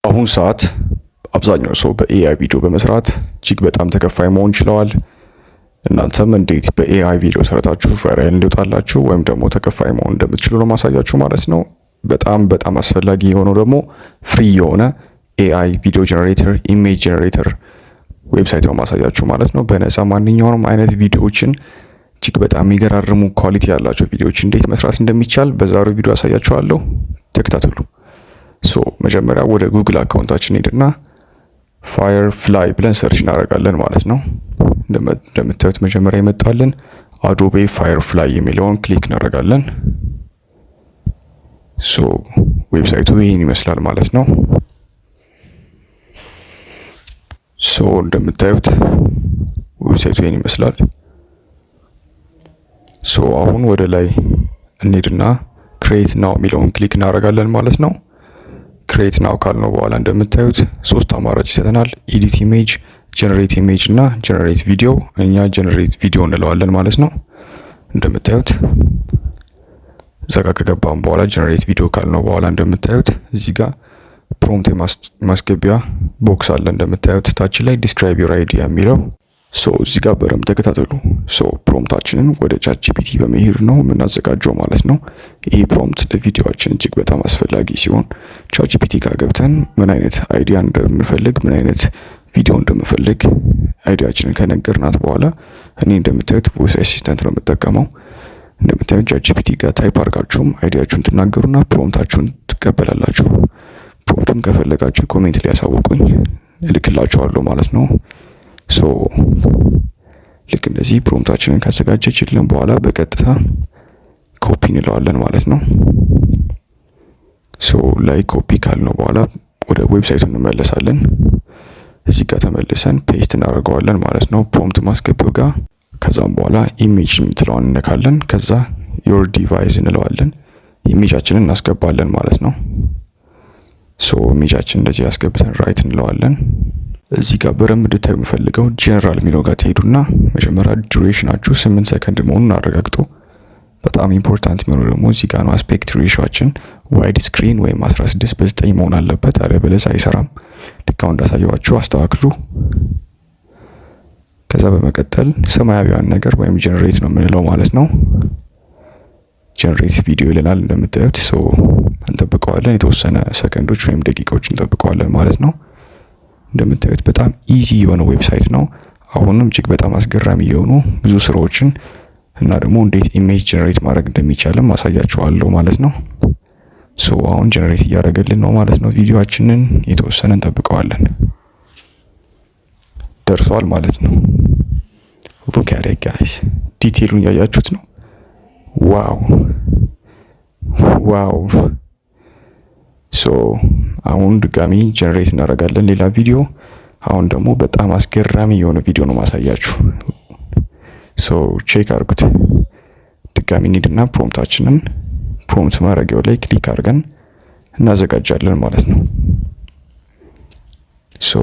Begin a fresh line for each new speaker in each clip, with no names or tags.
በአሁኑ ሰዓት አብዛኛው ሰው በ AI ቪዲዮ በመስራት እጅግ በጣም ተከፋይ መሆን ችለዋል። እናንተም እንዴት በ AI ቪዲዮ ሰርታችሁ viral እንዲወጣላችሁ ወይም ደግሞ ተከፋይ መሆን እንደምትችሉ ነው ማሳያችሁ ማለት ነው። በጣም በጣም አስፈላጊ የሆነው ደግሞ free የሆነ AI video generator፣ image generator website ነው ማሳያችሁ ማለት ነው። በነፃ ማንኛውንም አይነት ቪዲዮዎችን፣ እጅግ በጣም የሚገራርሙ quality ያላቸው ቪዲዮዎች እንዴት መስራት እንደሚቻል በዛሬው ቪዲዮ አሳያችኋለሁ። ተከታተሉ። So መጀመሪያ ወደ Google account ኣችን ሄድና Firefly ብለን search እናደርጋለን ማለት ነው። እንደምታዩት መጀመሪያ ይመጣልን Adobe Firefly የሚለውን click እናደርጋለን። So website ኡ ይህን ይመስላል ማለት ነው። So እንደምታዩት website ኡ ይህን ይመስላል። So አሁን ወደ ላይ እንሄድና create now የሚለውን click እናደርጋለን ማለት ነው። Create now ካልነው በኋላ እንደምታዩት ሶስት አማራጭ ይሰጠናል። Edit image፣ generate image እና generate video። እኛ generate video እንለዋለን ማለት ነው። እንደምታዩት እዛ ጋር ከገባን በኋላ generate video ካልነው በኋላ እንደምታዩት እዚህ ጋር prompt የማስገቢያ box አለ። እንደምታዩት ታች ላይ describe your idea የሚለው። So እዚህ ጋር በደንብ ተከታተሉ። So prompt ኣችንን ወደ ChatGPT በመሄድ ነው የምናዘጋጀው ማለት ነው። ይህ prompt ለቪዲዮአችን እጅግ በጣም አስፈላጊ ሲሆን ChatGPT ጋር ገብተን ምን አይነት idea እንደምንፈልግ፣ ምን አይነት ቪዲዮ እንደምፈልግ idea ኣችንን ከነገርናት በኋላ፣ እኔ እንደምታዩት voice assistant ነው የምጠቀመው። እንደምታዩት ChatGPT ጋር type አድርጋችሁም idea ኣችሁን ትናገሩና prompt ኣችሁን ትቀበላላችሁ። Prompt ኡን ከፈለጋችሁ comment ላይ ያሳውቁኝ፣ እልክላችኋለሁ ማለት ነው። So ልክ እንደዚህ prompt ኣችንን ካዘጋጀችልን በኋላ በቀጥታ ኮፒ እንለዋለን ማለት ነው። So ላይ ኮፒ ካልነው በኋላ ወደ website ኡ እንመለሳለን። እዚህ ጋር ተመልሰን paste እናደርገዋለን ማለት ነው prompt ማስገቢያው ጋር። ከዛም በኋላ image የምትለዋን እነካለን። ከዛ your device እንለዋለን። Image ኣችንን እናስገባለን ማለት ነው። So image ኣችን እንደዚህ አስገብተን right እንለዋለን። እዚህ ጋር በደንብ እንድታዩ የምፈልገው ጀነራል የሚለው ጋር ትሄዱና መጀመሪያ duration ኣችሁ 8 ሰከንድ መሆኑን አረጋግጡ። በጣም important የሚሆነው ደግሞ እዚህ ጋር ነው። Aspect ratio ኣችን wide screen ወይም 16 በ9 መሆን አለበት፣ አለበለዚያ አይሰራም። ልክ አሁን እንዳሳየኋችሁ አስተካክሉ። ከዛ በመቀጠል ሰማያዊዋን ነገር ወይም generate ነው የምንለው ማለት ነው። Generate video ይለናል እንደምታዩት። So እንጠብቀዋለን፣ የተወሰነ ሰከንዶች ወይም ደቂቃዎች እንጠብቀዋለን ማለት ነው። እንደምታዩት በጣም easy የሆነ website ነው። አሁንም እጅግ በጣም አስገራሚ የሆኑ ብዙ ስራዎችን እና ደግሞ እንዴት image generate ማድረግ እንደሚቻልም አሳያችኋለሁ ማለት ነው። So አሁን generate እያደረገልን ነው ማለት ነው። ቪዲዮአችንን የተወሰነ እንጠብቀዋለን። ደርሷል ማለት ነው። Look at it, guys፣ detail ኡን እያያችሁት ነው። Wow! So አሁን ድጋሚ generate እናደርጋለን ሌላ ቪዲዮ። አሁን ደግሞ በጣም አስገራሚ የሆነ ቪዲዮ ነው ማሳያችሁ። So check አድርጉት። ድጋሚ እንሂድና prompt ኣችንን prompt ማድረጊያው ላይ click አድርገን እናዘጋጃለን ማለት ነው። So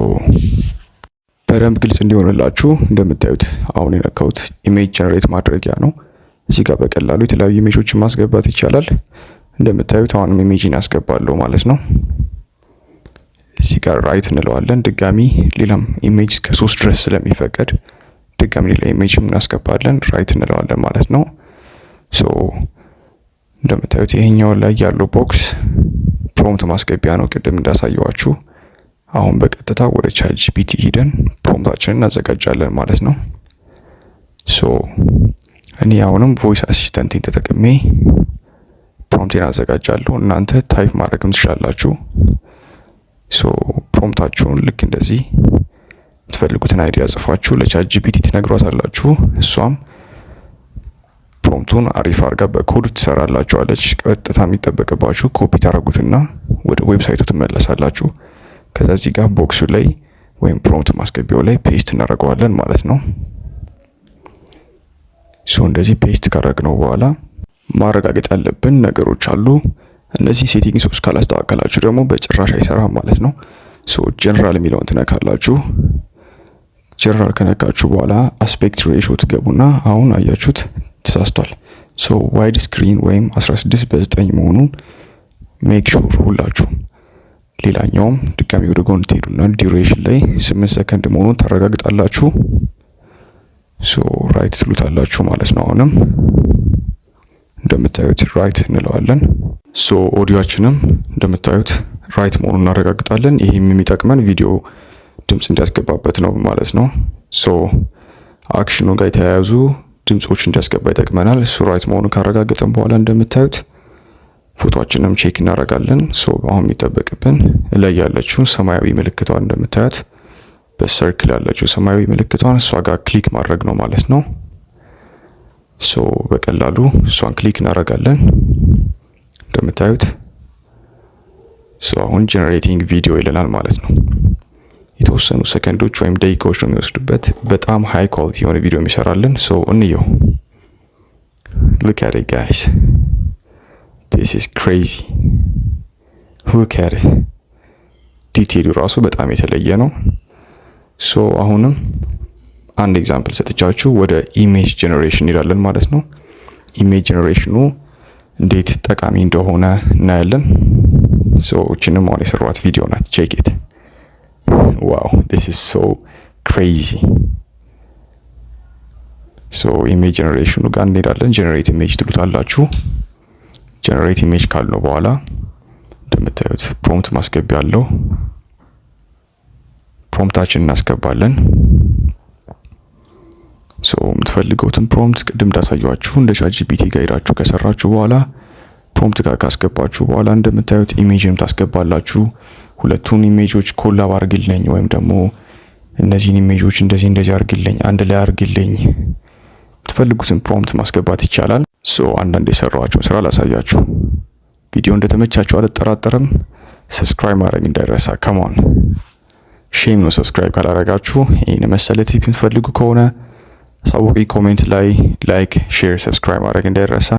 በደንብ ግልጽ እንዲሆንላችሁ እንደምታዩት አሁን የነካሁት image generate ማድረጊያ ነው። እዚህ ጋር በቀላሉ የተለያዩ image ኦችን ማስገባት ይቻላል። እንደምታዩት አሁንም image ን ያስገባለሁ ማለት ነው። እዚህ ጋር right እንለዋለን። ድጋሚ ሌላም image እስከ ሶስት ድረስ ስለሚፈቀድ ድጋሚ ሌላ image እናስገባለን። Right እንለዋለን ማለት ነው። So እንደምታዩት ይሄኛው ላይ ያለው box prompt ማስገቢያ ነው፣ ቅድም እንዳሳየኋችሁ። አሁን በቀጥታ ወደ ChatGPT ሂደን prompt ኣችንን እናዘጋጃለን ማለት ነው። So እኔ አሁንም voice assistant ኤን ተጠቅሜ prompt ኤን አዘጋጃለሁ። እናንተ type ማድረግም ትችላላችሁ። So prompt ኣችሁን ልክ እንደዚህ የምትፈልጉትን idea ጽፋችሁ ለ ChatGPT ትነግሯታላችሁ። እሷም prompt ኡን አሪፍ አድርጋ በኮድ ትሰራላችኋለች። ቀጥታ የሚጠበቅባችሁ ኮፒ ታደርጉትና ወደ website ኡ ትመለሳላችሁ። ከዛ እዚህ ጋር box ኡ ላይ ወይም prompt ማስገቢያው ላይ paste እናደርገዋለን ማለት ነው። So እንደዚህ paste ካደረግነው በኋላ ማረጋገጥ ያለብን ነገሮች አሉ። እነዚህ settings ኦች ካላስተካከላችሁ ደግሞ በጭራሽ አይሰራም ማለት ነው። So general የሚለውን ትነካላችሁ። ጀነራል ከነካችሁ በኋላ aspect ratio ትገቡና አሁን አያችሁት ተሳስቷል። So wide screen ወይም 16 በ9 መሆኑን make sure ሁላችሁም። ሌላኛውም ድጋሚ ወደ ጎን ትሄዱና duration ላይ 8 ሰከንድ መሆኑን ታረጋግጣላችሁ። So right ትሉታላችሁ ማለት ነው። አሁንም እንደምታዩት right እንለዋለን። So audio ኣችንም እንደምታዩት right መሆኑን እናረጋግጣለን። ይህም የሚጠቅመን ቪዲዮ ድምፅ እንዲያስገባበት ነው ማለት ነው። So action ኑ ጋር የተያያዙ ድምፆች እንዲያስገባ ይጠቅመናል። እሱ right መሆኑን ካረጋገጥን በኋላ እንደምታዩት ፎቶአችንም check እናደርጋለን። So አሁን የሚጠበቅብን ላይ ያለችውን ሰማያዊ ምልክቷን፣ እንደምታዩት በ circle ያለችው ሰማያዊ ምልክቷን፣ እሷ ጋር click ማድረግ ነው ማለት ነው። So በቀላሉ እሷን click እናደርጋለን እንደምታዩት። So አሁን generating video ይለናል ማለት ነው። የተወሰኑ ሰከንዶች ወይም ደቂቃዎች ነው የሚወስዱበት። በጣም high quality የሆነ ቪዲዮ የሚሰራልን። So እንየው። Look at it, guys, this is crazy. Look at it. Detail ኡ ራሱ በጣም የተለየ ነው። So አሁንም አንድ example ሰጥቻችሁ ወደ image generation እንሄዳለን ማለት ነው። Image generation ኑ እንዴት ጠቃሚ እንደሆነ እናያለን። So እችንም አሁን የሰሯት ቪዲዮ ናት። Check it. Wow, this is so crazy. So image generation ኑ ጋር እንሄዳለን። Generate image ትሉታላችሁ። Generate image ካልነው በኋላ እንደምታዩት prompt ማስገቢያ አለው። Prompt ኣችን እናስገባለን። So የምትፈልገውትን prompt ቅድም እንዳሳየኋችሁ እንደ ChatGPT ጋር ሄዳችሁ ከሰራችሁ በኋላ፣ prompt ጋር ካስገባችሁ በኋላ እንደምታዩት image ንም ታስገባላችሁ። ሁለቱን image ኦች collab አርግልኝ ወይም ደግሞ እነዚህን image ኦች እንደዚህ እንደዚህ አርግልኝ፣ አንድ ላይ አርግልኝ፣ የምትፈልጉትን prompt ማስገባት ይቻላል። So አንዳንድ የሰራኋቸውን ስራ ላሳያችሁ። ቪዲዮ እንደተመቻችሁ አልጠራጠርም። Subscribe ማድረግ እንዳይረሳ። Come on, shame ነው subscribe ካላረጋችሁ። ይህን መሰለ tip የምትፈልጉ ከሆነ አሳውቁኝ comment ላይ። Like፣ share፣ subscribe ማድረግ እንዳይረሳ።